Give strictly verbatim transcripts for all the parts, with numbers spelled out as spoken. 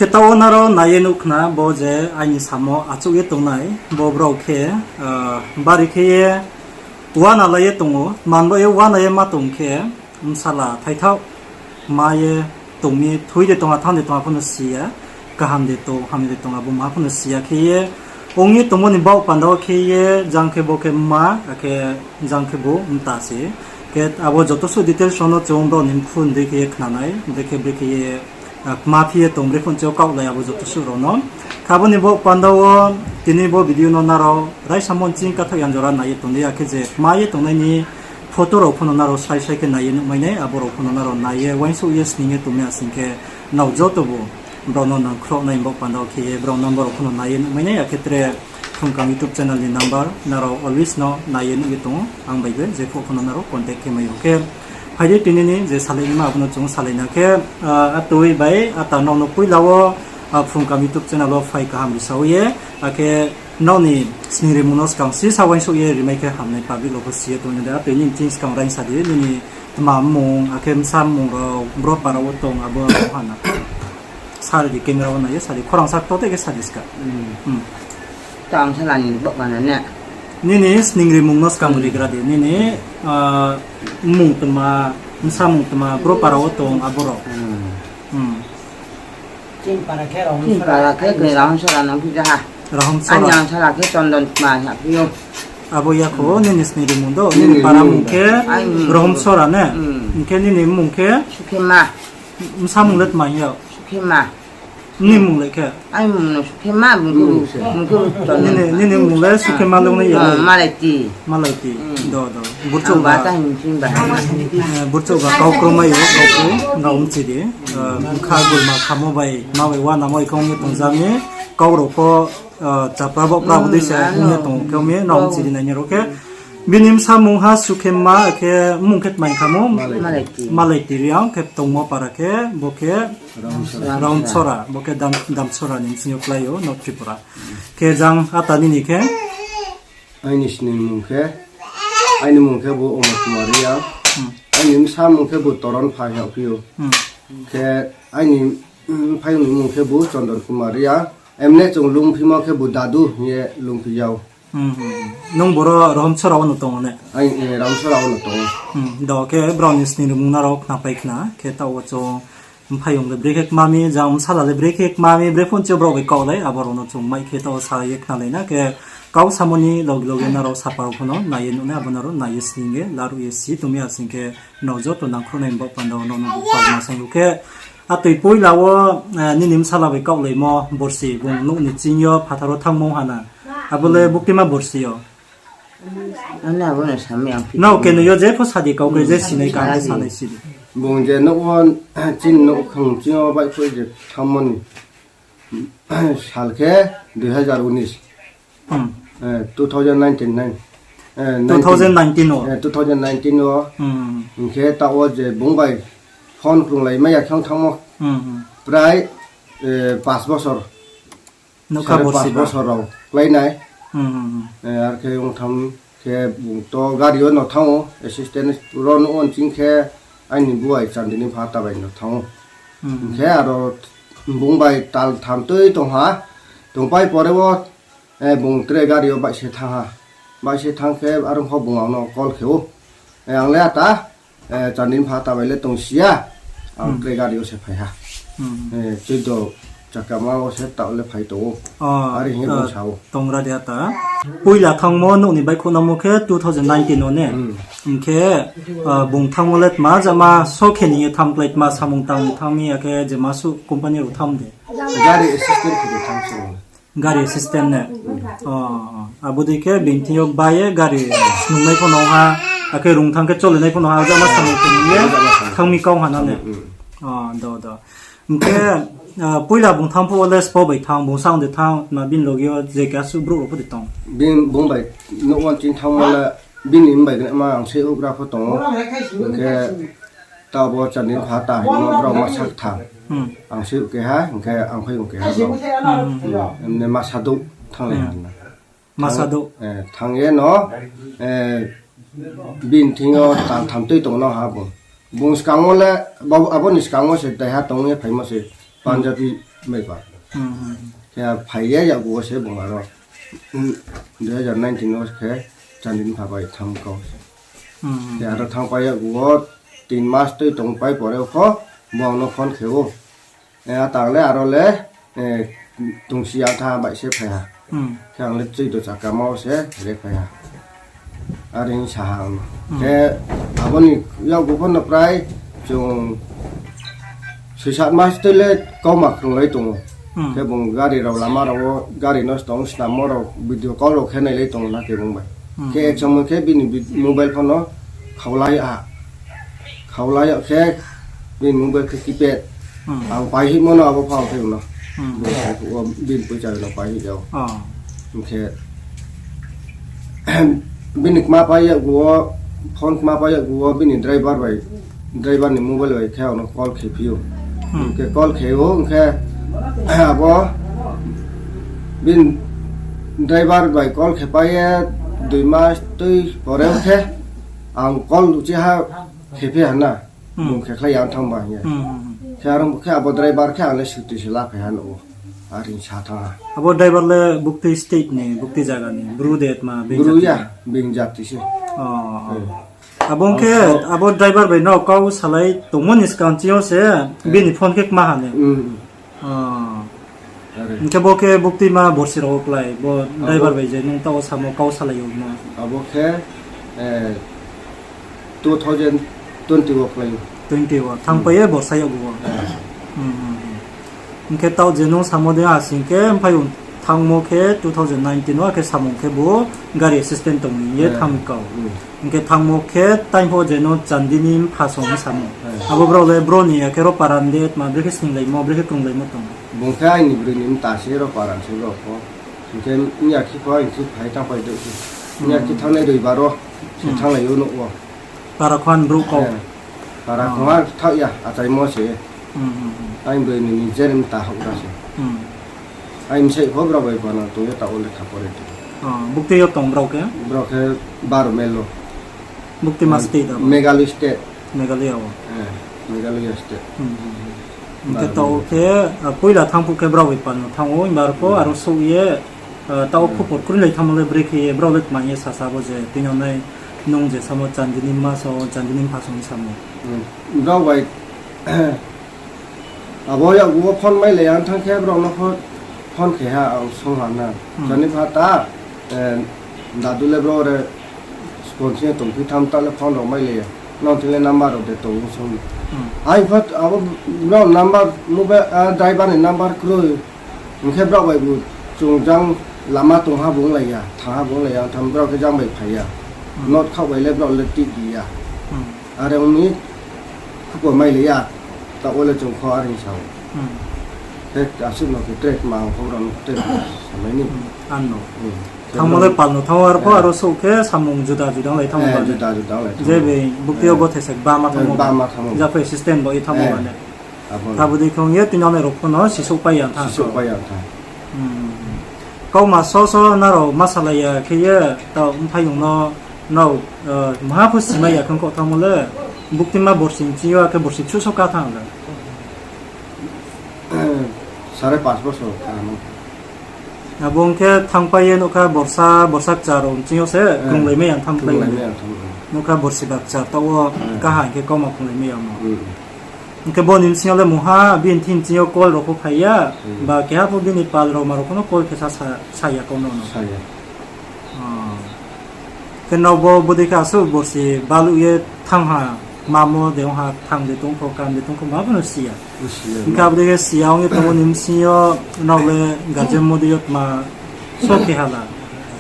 Khe taoh wo nrao nai ye nuh khna, bo je aini samo achouh ye tongnai, bo brao khe, ah, bari khe ye uana lai ye tong ou, tma ni baoh ye uana ye ma tong khe, bsala thaithaoh, ma ye tong mi, thoi de tong ha, thanng de tong ha pho no si ya, kaham de tong, hamya de tong ha, bo ma pho no si ya khe ye, ong ye tongmo ni baoh panda wo khe ye, jang khe bo khe mma, akhe jang khe bo mta se. Khe abo joto suh details rao no chung brao ni mkhu ni dei khe ye khna nai, brekhe brekhe ye, ah, kma phi ye tong, bre phone cheo kaohlai abo joto suh rao no. Khe abo ni bo panda wo tini bo video no nrao raisa mo nching kathaoh yang jora nai ye tong di, akhe je kma ye tongnai ni photo rao pho no nrao srai srai khe nai ye nuhmai nai, abo rao pho no nrao nai ye uaingsouh ye sning ye tongmai ya sing khe nrao joto bo brao no nangkhrouh nai bo panda wo khe ye brao number rao pho no nai ye nuhmai nai, akhe tre Phrungkam YouTube channel ni number nrao always no nai ye nuh ye tong ou, ang bai be je phuh pho no nrao contact khe mai ou. Khe phai di tini ni je salai naima abo no chung salai na khe, ah, atoi bai ata nrao no poila wo, ah, Phrungkam YouTube channel wo phai kaham risa ye, akhe nrao ni sning rimung no skang sisa uaingsouh ye rimai khe hamnai public rao pho si ye tong nai de, atoi nini thing skang raisa di, nini tma mmung, akhe bsa mmung rao, bro para wo tong, abo rao hana. Sari di camera wo nai ye, sari khorang sa to te khe sari ska. Hmm. Tang sala ni bo kana ne. Nini sning rimung no skang rigra di. Nini, ah, mmung tma, bsa mmung tma, bro para wo tong, abo rao. Hmm. Chini para khe Rahom Sora no phi ja ha. Rahom Sora. Aini angsala khe Chondon Kma ha phi ou. Abo ya kho, nini sning rimung do, nini para mmung khe Rahom Sora ne? Hmm. Hing khe nini mmung khe? Sukhema. Bsa mmung le tma hing yag? Sukhema. Nini mmung le khe? Aini mmung no Sukhema, bung khe, bung khe Chondon. Nini, nini mmung le Sukhema le ong nai ya? Malaiti. Malaiti. Hmm. Do, do. Burchouh ba. Eh, burchouh ba kau kromai ou, kau kro, nrao mchi di. Eh, bkha gulma khamo bai, ma bai uanamo bai khe ong ye tong ja mi, kau rao pho, eh, chapra bo pra bo dei se ong ye tong khe ong mi, nrao mchi di nai ni rao khe. Bini bsa mmung ha Sukhema, khe mmung khe tma hing khamo? Malaiti. Malaiti Reang, khe tongmo para khe, bo khe Rahom Sora, bo khe Dam-, Damsora ni bsing yo klái ou, North Tripura. Khe jang ata nini khe? Aini sning mmung khe, aini mmung khe bo Omor Kumar Reang. Hmm. Aini bsa mmung khe bo Toron Pha hing yag phi ou. Hmm. Khe aini, mm, mphaiyong ni mmung khe bo Chondon Kumar Reang. Emne chung lungphimo khe bo Dadu hing ye lungphi yag ou. Hmm, hmm, hmm. Nung boro Rahom Sora wo no tong ou ne? Ai, eh, Rahom Sora wo no tong ou. Hmm, do khe brao ni sning rimung nrao khnapai khna, khe taoh wo chung mphaiyong le brekhe kma mi, jang bsala le brekhe kma mi, bre phone cheo brao bai kaohlai, abo rao no chung mai khe taoh wo sa ye khnalai na, khe kau samo ni loge loge nrao sapa rao pho no nai ye nuh nai, abo nrao nai ye sning ye, laruh ye si tong mi ya sing khe nrao joto nangkhrouh nai bo panda wo nrao no bo palma saing ou khe, atoi poila wo, eh, nini bsala bai kaohlaimo borsi, bung nouh ni ching yo phathar wo thanngmo hana. Abo le buktima borsi yo. Nrao keno yo jepho sa di, kau khe je sinai kaham khe sanai si di. Bung je nouh wo, chini nouhkhong ching yo baihkhouh je thanngmo ni sal khe dui hazar unis. Hmm. Eh, two thousand nineteen nai. Eh, two thousand nineteen o? Eh, two thousand nineteen o. Hmm. Hing khe taoh wo je bung bai phone krunglai mai ya khe ong thanngmo. Hmm, hmm. Prai, eh, paanch bosor. Nougkha sare borsi paanch ba? Bosor rao klái nai. Hmm, hmm, hmm. Eh, ar khe ong thanng khe bung to gari yo no thanng ou, assistant rao no ching khe aini buai Chandini Phata bai no thanng ou. Hmm. Hing khe aro bung bai tal tham tui tong ha, tongpai pore wo, eh, bung tre gari yo baih se thanng ha. Baih se thanng khe aro pho bung ang no call khe ou. Eh, ang le ata, eh, Chandini Phata bai le tong si ya, ang tre gari yo se phai ha. Hmm. Eh, choido chakama wo se taoh le phai tong ou. Are hing ye bung sa ou. Tongra de ata. Poila thanngmo nouh ni baihkhouh nangmo khe two thousand nineteen o ne? Hmm. Hing khe, ah, bung thanngmo le tma jama so khe ni ye thanng klái, tma samung tang ni thanng mi ya khe je ma suh company rao thanng de? Gari assistant khe de thanng se. Gari assistant ne? Hmm. O, o. Abo dei khe bini thing yo bai ye gari snungnai pho no ha, akhe rung thanng khe cholenai pho no ha, jama samung tang ye thanng mi kau ha na ne? Hmm. O, do, do. Hing khe, ah, poila bung thanng phuh wo le sbo bai thanng, bung sa ong de thanng, na bini loge yo je keha suh brouh rao pho de tong? Bini bung bai nouh wo ching thanngmo le bini mbai gnaima ang se houhgra pho tong ou. Hing khe taoh bo Chandini Phata hingmo brao masa kthang. Hmm. Ang se houh keha, hing khe ang phai ong keha brao. Hmm, hmm, hmm. Emne masa douh thannglai ha na. Masa douh? Eh, thanng ye no, eh, bini thing yo tal tham tui tong no ha bung. Bung skang wo le, abo, abo ni skang wo se taiha tong ye phaimo se, Punjabi Maibar. Khe phai ye yakgu wo se bung aro, dui hazar nineteen wo khe Chandini pha bai thanng kau se. Khe aro thanngpai yakgu wo tin mas tui tongpai pore pho, bung ang no phone khe ou. A tang le aro le, tongsi ya tha bai se phai ha. Khe ang le chuddo chakama wo se re phai ha. Are hing sa ha ang no. Khe abo ni yakgu pho no prai chung soi sat mas tui le kauma khrunglai tong ou. Khe bung gari rao lama rao wo, gari no tong snammo rao video call rao khe nailai tong ou na khe bung bai. Khe ek somoi khe bini mobile pho no khaulai ha. Khaulai yag khe bini mobile khe keypad. Ang paihihmo no abo pho ang khe no. Bini poicha no paihih yag ou. Hing khe bini kma pai yakgu wo, phone kma pai yakgu wo bini driver ni mobile bai khe ang no call khe phi ou. Hing khe call khe ou, hing khe abo bini driver bai call khe pai ye dui mas tui pore khe ang call uchih ha khe phi ha na. Bung khe khlai ya thanng ba hing ye. Khe aro khe abo driver khe ang le suti se la phai ha no. Are hing sa thanng ha. Abo driver le buktui state ni, buktui zaga ni Bru de tma, being jati ya, being jati se. Abo ong khe abo driver bai no kau salai tongmo ni skang ching yo se bini phone khe kma ha ne. Hing khe bo khe buktuima borsi rao wo klái, bo driver bai je nung taoh wo samo kau salai yagmo? Abo khe two thousand twenty wo klái ou. Twenty wo thanngpai ye borsa yag ou. Hing khe taoh je nung samo de asing khe, mphaiyong thanngmo khe two thousand nineteen wo, akhe samung khe bo gari accident tong ni ye thanng kau. Hing khe thanngmo khe time pho je no Chandini mpha song hing samo. Abo brao le bro ni ya khe ro para ni de tma brekhe singlaimo, brekhe krunglaimo tong? Bung khe aini broi ni mta se, ro para ni se bro pho. Hing khe miyakhe pho aini khe phai thanngpai dei se. Miyakhe thanngnai roibar wo se thannglai ou nouh wo. Para kho ni brouh kau? Para kho ha thaoh ya, achaimo se. Aini broi ni nijer mta houhgra se. Aini bsaih pho brao bai bana tong ye taoh wo lekha pore tong. Buktui yo tong brao khe? Brao khe Baro Mel wo. Buktuima state abo? Meghalaya state. Meghalaya wo? Meghalaya state. Hing khe taoh wo khe, poila thanng phuh khe brao bai pal no thanng ou, himba arpho aro souh ye, taoh wo khupor kroilai thanngmo le brekhe ye, brao le tma ye sasa bo je, tini yo nai nung je samo Chandini ma so, Chandini mpha song samo. Brao bai abo yakgu wo phone mailai ya thanng khe brao no pho phone khe ha ang song ha na. Chandini pha ta, dadu le brao re sponsor ye tongphi tham ta le phone rao mailai ya. Nang thing le number rao de tong song. Ai pho abo brao number, mobile, driver ni number kroi. Hing khe brao bai bu chung jang lama tongha bunglai ya, thangha bunglai ya, tham brao khe jang bai phai ya. Not khaoh bai le brao le tih di ya. Are ong mi khupor mailai ya, taoh wo le chung pho are hing sa ou. Khe asuh no khe tre tma ang pho brao no tre samai ni. Ano. Thanngmo le pal no thanng ou, arpho aro souh khe samung juda juda onglai thanngmo ba ne. Je being buktui yo bo thesa bama thanngmo ba. Japhai system bo ye thanngmo ba ne. Abo dei khe ong ye tini yo nai rao pho no sisouhpai ya thanng. Kauma so so nrao ma salai ya khe ye, taoh mphaiyong no nrao maha pho simai ya khe ongkhaoh thanngmo le, buktuima borsi ni ching yo akhe borsi kchuh so ka thanng le? Sare panch bosor ka no. Abo ong khe thanngpai ye nouhkha borsa, borsa kchar rao ni ching yo se krunglaimai ya thanngpai. Nouhkha borsi ba kchar taoh wo kaha hing khe kauma krunglaimai ya mo. Hing khe bo ni bsing yo le mungha bini thing ching yo call rao pho phai ya, ba keha pho bini pal rao ma rao pho no call khe sa, sa ya kau no no. Khe nrao bo bodei khe asuh borsi baluh ye thanng ha, mamo de ong ha, kthang de tong pho, kam de tong pho, ma pho no si ya. Hing khe abo dei khe si ya ong ye tongmo ni bsing yo nrao le guardian mo dei yo tma so khe ha la.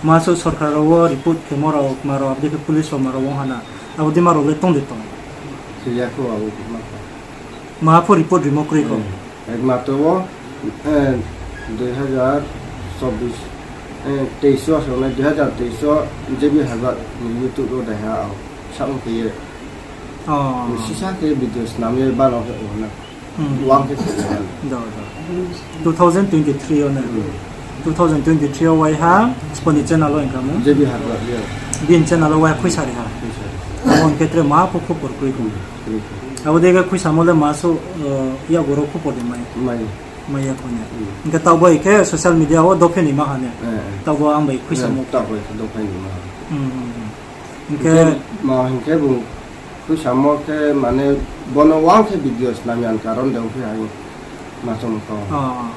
Ma suh sorkar rao wo report khemo rao, kma rao, abo dei khe police rao ma rao ong ha na. Abo dei ma rao le tong de tong? Khe ya kho abo ma pho. Maha pho report rimo kroi kho? Ekmatro wo, dui hazar chobbish, teis wo songnai, dui hazar teis wo J B Harbhat ni YouTube wo daiha ang saoh khe ye. Sisa khe video snam ye bano khe o na. Wang khe khe ye. Two thousand twenty-three yo na? Two thousand twenty-three yo waiha, spo ni channel wo hingkha mo? J B Harbhat yo. Bini channel wo waiha khuisa ri ha. Abo hing khe tre maha pho khupor kroi kho. Abo dei khe khuisamo le ma suh, yakgu rao khupor de mai? Mai ya kho ne. Hmm. Hing khe taoh bai khe social media wo dophe ni ma ha ne. Eh, eh. Taoh bo ang bai khuisamo. Eh, taoh bai khe dophe ni ma ha. Hmm, hmm, hmm. Hing khe ma hing khe bung khuisamo khe mane bono wang khe video snam ya ni karon de ongphi ha. Ma chong kho. Ah.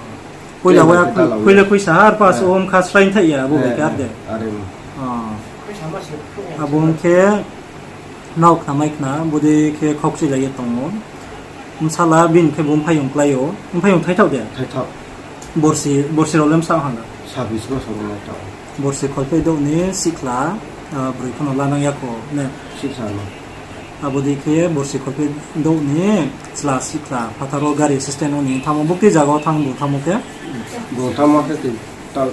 Poila wa, poila khuisa ha, ar pas om kha srai thai ya, abo bai khe ar de. Are. Ah. Abo ong khe nrao khnamai khna, bodei khe khaukchuilai ye tong ou. Bsala bini khe bo mphaiyong klái ou. Mphaiyong thaithaoh de? Thaithaoh. Borsi, borsi rao le bsa ha la? Sabis bosor nai thaoh. Borsi kholpheh douh ni sihkhla, ah, broi pho no lanang ya kho ne? Sihkhla no. Abo dei khe borsi kholpheh douh ni chla sihkhla phathar wo gari accident ong ni thanngmo, buktui zaga wo thanng bung thanngmo khe? Bung thanngmo khe tei ta-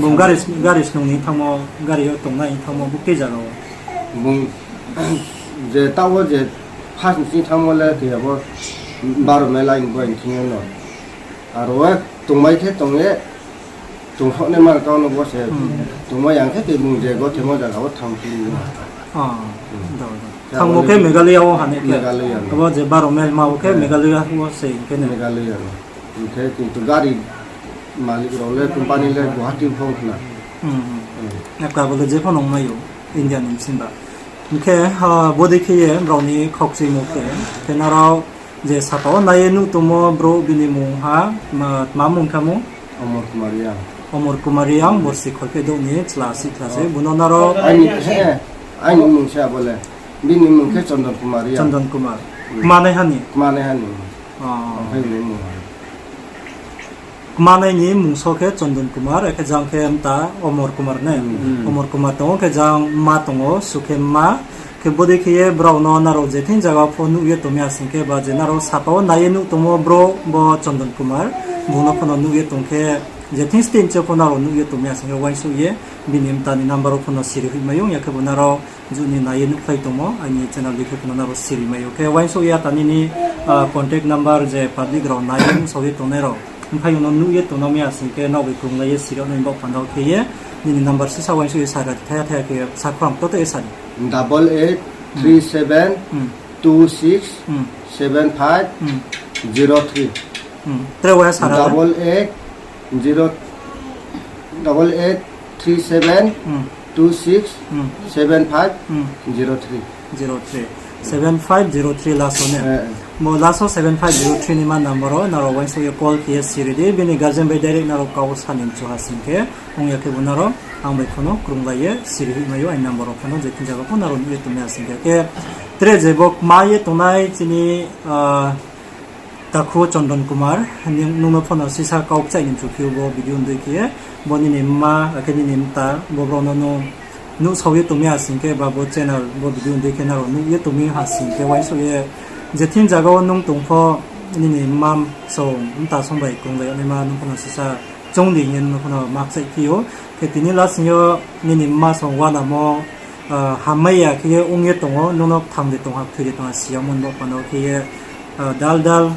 Bung gari, gari snung ni thanngmo, gari yo tongnai thanngmo, buktui zaga wo. Bung je taoh wo je first ni sing thanngmo le khe abo baro mela ni bo ni thing yo no. Aro wo tongmai khe tong ye, tongsoh nai ma kau no bo se, hmm, tongmai yang khe tei bung je gothemo zaga wo thanngphi ni. Ah, hmm, do, do. Thanngmo khe Meghalaya wo ha ne khe? Meghalaya no. Abo je baro mel ma wo khe, eh, Meghalaya wo se hing khe ne? Meghalaya no. Hing khe kintu gari malik rao le, company le Guwahati phone khna. Hmm, hmm. Hmm. Abo le je pho nung mai ou, India ni bsing ba. Hing khe, ah, bodei khe ye brao ni khaukchuimo khe, khe nrao je saka wo nai ye nuh tongmo brouh bini mung ha, ma, tma mung khe mung? Omor Kumar Reang. Omor Kumar Reang, hmm, borsi kholpheh douh ni chla sihkhla se, oh, bung no nrao. Aini, eh, aini mung se abo le. Bini mung khe Chondon Kumar Reang. Chondon Kumar. Hmm. Kmanaiha ni? Kmanaiha ni. Oh. Ang phai ni mung ha. Kmanai ni mungso khe Chondon Kumar, akhe jang khe mta Omor Kumar ne? Hmm. Omor Kumar tong ou, khe jang mma tong ou, Sukhe mma. Khe bodei khe ye brao no nrao je thing zaga pho nuh ye tong mi asing khe, ba je nrao saka wo nai ye nuh tongmo brouh bo Chondon Kumar, bung no pho no nuh ye tong khe, je thing state se pho nrao nuh ye tong mi asing khe uaingsouh ye bini mta ni number wo pho no siri hoihmai ou, ya khe bo nrao juni nai ye nuhkhlai tongmo, aini channel dei khe pho no nrao siri mai ou. Khe uaingsouh ya ta nini, ah, contact number je public rao nai ye nuhsao ye tongnai rao, mphaiyong no nuh ye tongna mi asing khe nrao bai krunglai ye siri yag nai baoh panda wo khe ye, nini number sisa uaingsouh ye sa ra di, thaya thaya khe sa khorang toto ye sa di. Double eight three seven two six seven five zero three. Hmm. Tre waiha sa ra. Double eight zero, double eight three seven two six seven five zero three. Zero three. Seven five zero three last wo ne? Eh, eh. Bo last wo seven five zero three ni ma number wo nrao uaingsouh ye call khe ye siri di, bini guardian bai direct nrao kau sa ni mchu ha sing khe, ong ya khe bo nrao ang bai pho no krunglai ye siri hoihmai ou, aini number wo pho no je thing zaga pho nrao nuh ye tong mi asing khe. Khe tre je bo kma ye tongnai chini, ah, takhu Chondon Kumar, nung no pho no sisa kau kchaih ni mchu phi ou bo video ni dei khe, bo nini mma, akhe nini mta, bo brao no nung nuhsao ye tong mi asing khe, ba bo channel, bo video ni dei khe nrao nuh ye tong mi ha sing khe, uaingsouh ye je thing zaga wo nung tong pho, nini mma song, mta song bai krunglai yag naima nung pho no sisa choung di hing ye nung no pho no ma kchaih phi ou. Khe tini last sing yo nini mma song uanamo, ah, hammai ya khe ye ong ye tong ou, nung no kthang de tong ha, kthoi de tong ha, si yagmo ni baoh panda wo khe ye, ah, dal dal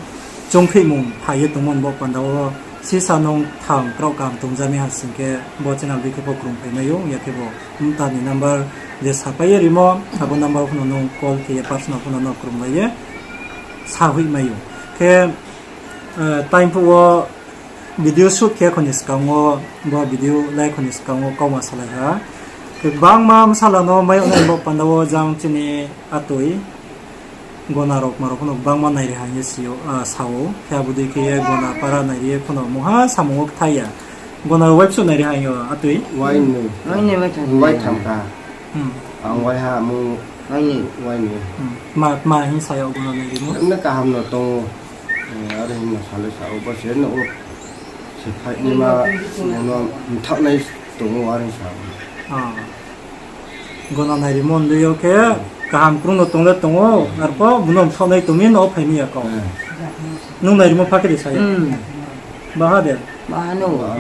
choungpheihmung phai ye tongmo ni baoh panda wo, sisa nung kthang kraoh kaham tongja mi ha sing khe, bo channel dei khe pho krungphai mai ou, ya khe bo mta ni number je sapai ye rimo, abo number wo pho no nung call khe ye personal pho no no krunglai ye sa hoihmai ou. Khe, eh, time phuh wo video shoot khe kho ni skang wo, bo video lai kho ni skang wo kauma salai ha. Khe gbangma bsala no mai yag nai baoh panda wo jang chini atoi gona rao kma rao pho no gbangma nairi ha hing ye si ou, ah, sa ou. Khe abo dei khe ye gona para nairi ye pho no mungha samung wo kthai ya. Gona rao waibsuh nairi ha hing yo atoi? Wainoi. Wainoi, waitham. Waitham ka. Hmm. Ang waiha mung. Wainoi. Wainoi. Hmm. Tma, tma hing sa ya gona nairimo? Emne kaham no tong ou. Eh, are hing no salai sa ou, bo se no ou. Se phai ni ma, no mthaoh nai tong ou, are hing sa ou. Ah. Gona nairimo hing yo khe, kaham krung no tong le tong ou, arpho bo no mthaoh nai tong mi no phai mi ya kau. Eh. Nung nairimo pha khe de sa ya? Hmm. Baha de? Baha no. Ah,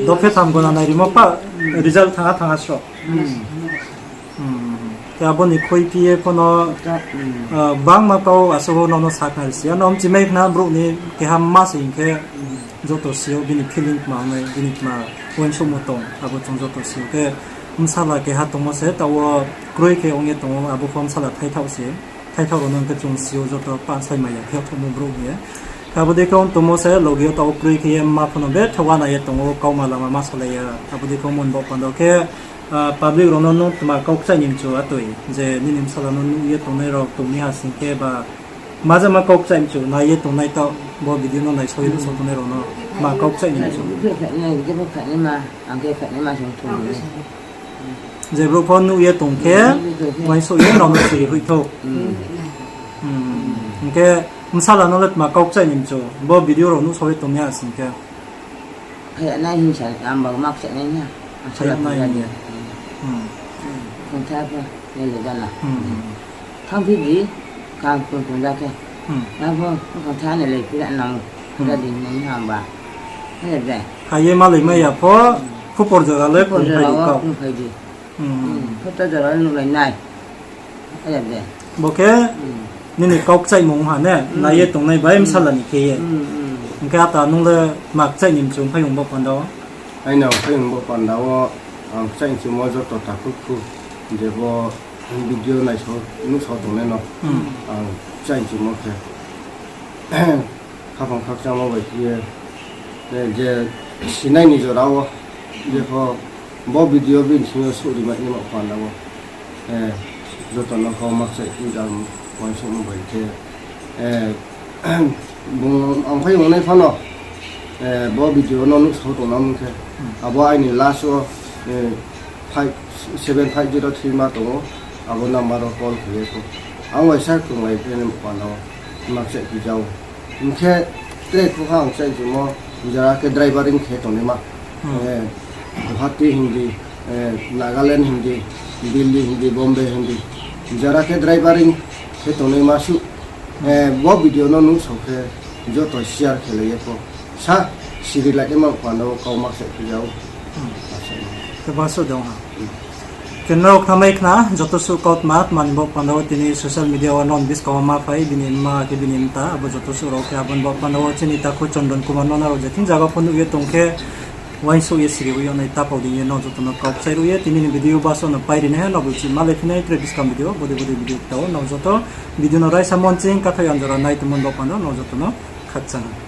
dophe tham gona nairimo pha, result thangha thangha sro. Hmm. Hmm. Khe abo ni khuiphi ye pho no, ah, gbangma kau asuh wo no no sakhnari si ya. No mchimai khna brouh ni keha mma se hing khe, joto si ou bini feeling tma ong nai, bini tma uaingsouhmo tong, abo chung joto si ou. Khe bsala keha tongmo se, taoh wo kroi khe ong ye tong ou, abo pho bsala thaithaoh se, thaithaoh rao no khe chung si ou joto pansai maya khe thouhmo brouh hing ye. Abo dei khe ong tongmo se loge yo taoh kroi khe ye mma pho no betha uana ye tong ou, kauma lama ma salai ya. Abo dei khe ongmo ni baoh panda wo khe, public rao no nung tma kau kchaih ni mchu atoi, je nini bsala no nuh ye tongnai rao tong mi ha sing khe ba, ma je ma kau kchaih mchu nai ye tongnai taoh, bo video no naisao ye nuhsao tongnai rao no tma kau kchaih ni mchu. Jepho khainaima, ang khe khainaima se ong tong ou. Je brouh pho nuh ye tong khe, uaingsouh ye nrao no siri hoih thou. Hing khe, bsala no le tma kau kchaih ni mchu, bo video rao nuhsao ye tong mi ha sing khe. Khainai hing sa, ang ba ma kchaih nai ha. Khainai hing ye. Khangtha pho, nai le jana. Thanngphi di, kang kung kung ja khe. Abo, khangtha nai le phi ra nang, phi ra di nang ha ba. Kha ye malai mai ya pho, khupor jora le kungphai di kau. Khupor jora nuhlai nai. Bo khe, nini kau kchaihmung ha ne, nai ye tongnai bai bsala ni khe ye. Hing khe ata nung le tma kchaih ni mchu mphaiyong bo panda wo? Aini mphaiyong bo panda wo, ang kchaih mchumo joto takhu khu, je bo video naisao, nuhsao tongnai no, ang kchaih mchumo khe, khaphang khakchangmo bai khe ye, je sinai ni jora wo, jepho bo video bini sing yo souh ri mai nai ma panda wo, joto no kau ma kchaih phi jang uaingsouhmo bai khe, bung ang phai ongnai phano, bo video no nuhsao tongnang khe, abo aini last wo, five seven five zero three ma tong ou, abo number wo call khe ye pho. Ang uaisa krunglai phi nai ma panda wo, ma kchaih phi jao. Hing khe tre khu ha ang kchaih chumo, jara khe drivering khe tongnaima. Guwahati hing di, Nagaland hing di, Delhi hing di, Bombay hing di, jara khe drivering khe tongnaima suh, bo video no nuhsao khe joto share khe lai ye pho. Sa siri lai nai ma panda wo kau ma kchaih phi jao. Khe ba suh de ong ha. Khe nrao khnamai khna, joto suh kautma, tma ni baoh panda wo tini social media wo nrao ni buskang wo ma phai, bini mma khe bini mta, abo joto suh rao khe abo ni baoh panda wo chini takhu Chondon Kumar no nrao je thing zaga pho nuh ye tong khe, uaingsouh ye siri hoih yag nai ta pau dei ye nrao joto no kau kchaih ruh ye, tini ni video basuh no pai ri nai ha, nrao bo chih malai phi nai tre buskang video, bodei bodei video kta wo, nrao joto video no raisa monching kathoh yang jora nai tongmo ni baoh panda wo nrao joto no khakchang ha.